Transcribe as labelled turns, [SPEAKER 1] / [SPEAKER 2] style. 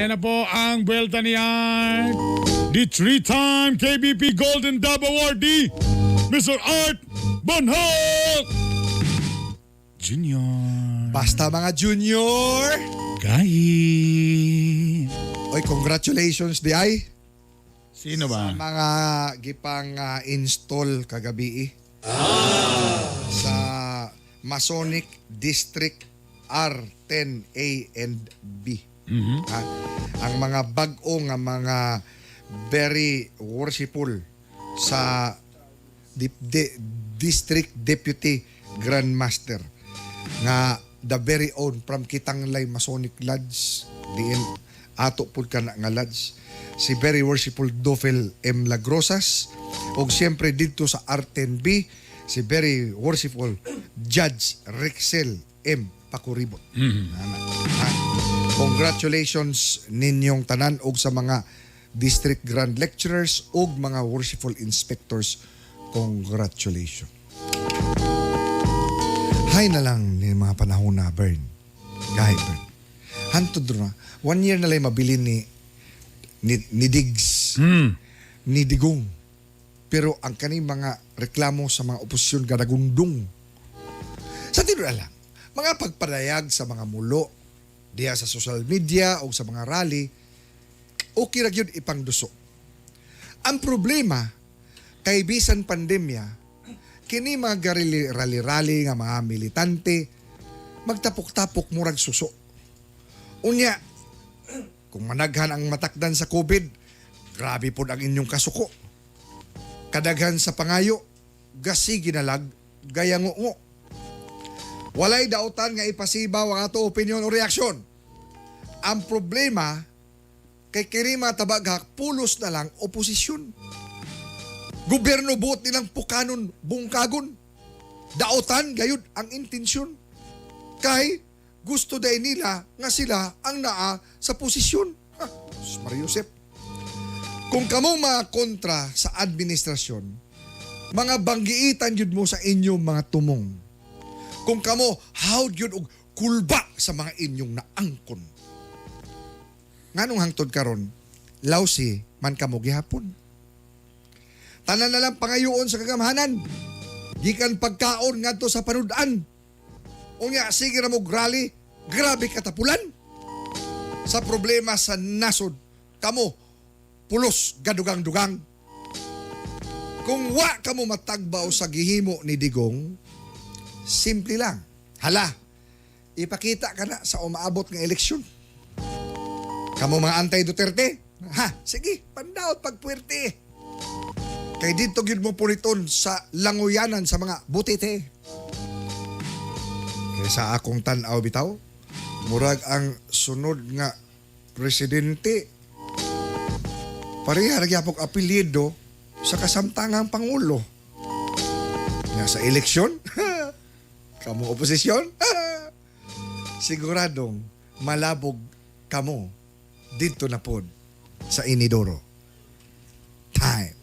[SPEAKER 1] Kani na po ang buwelta ni Art. The three-time KBP Golden Dove Awardee, Mr. Art Bonhoc Junior.
[SPEAKER 2] Basta mga junior!
[SPEAKER 1] Gahi.
[SPEAKER 2] Oy, congratulations diay
[SPEAKER 1] Sino ba?
[SPEAKER 2] mga gipang install kagabi eh sa Masonic District R10A and B. Ha? Ang mga bag-o nga mga very worshipful sa District Deputy Grandmaster nga the very own from Kitanglay Masonic Lodge, diin ato pud kana nga lodge, si Very Worshipful Dofel M. Lagrosas, ug siyempre didto sa R10B si Very Worshipful Judge Rexel M. Pakuribot. Ana. Ha? Congratulations ninyong tanan ug sa mga district grand lecturers ug mga worshipful inspectors. Congratulations. Hay na lang ni mga panahon na, Bern. Gahi, Bern. Hantod na. One year na lang mabilin ni Diggs, ni Digong. Pero ang kaning mga reklamo sa mga oposisyon gadagundong. Sa tinuod lang, mga pagpadayag sa mga mulo diha sa social media o sa mga rally, okay ra gyud ipangduso. Ang problema, kay bisan pandemya, kini mga rally-rally nga mga militante, magtapok-tapok murag suso. Unya, kung managhan ang matakdan sa COVID, grabe pod ang inyong kasuko. Kadaghan sa pangayo, gasigi nalag, gayango. Walay dautan nga ipasibaw ang ato opinion o reaksyon. Ang problema, kay kini mga tabaghak, pulos na lang oposisyon. Gobyerno buot nilang pukanon, bungkagon. Dautan gayud ang intensyon. Kay gusto day nila nga sila ang naa sa posisyon. Ha, Mariusep. Kung kamo mga kontra sa administrasyon, mga banggiitan yun mo sa inyong mga tumong. Kung kamo, hawd yun og kulba sa mga inyong naangkon. Nganong hangtod karon, lousy man kamo gihapon. Tanan na lang pangayoon sa kagamhanan. Gikan pagkaon ngadto sa panudan. Unya sige ra mo rally, grabe katapulan. Sa problema sa nasod, kamo pulos gadugang-dugang. Kung wa kamo matagbaw sa gihimo ni Digong, simple lang. Hala, ipakita ka na sa umaabot ng eleksyon. Kamo mga anti-Duterte, ha, sige, pandaot pagpuwerte. Kay dito gyud mo puniton sa languyanan sa mga butite. Kay sa akong tan-aw bitaw, murag ang sunod nga presidente pareha ra gyapon apelyido sa kasamtangang pangulo. Nga sa eleksyon, kamo oposisyon, siguradong malabog kamo dito na pod sa inidoro. Time.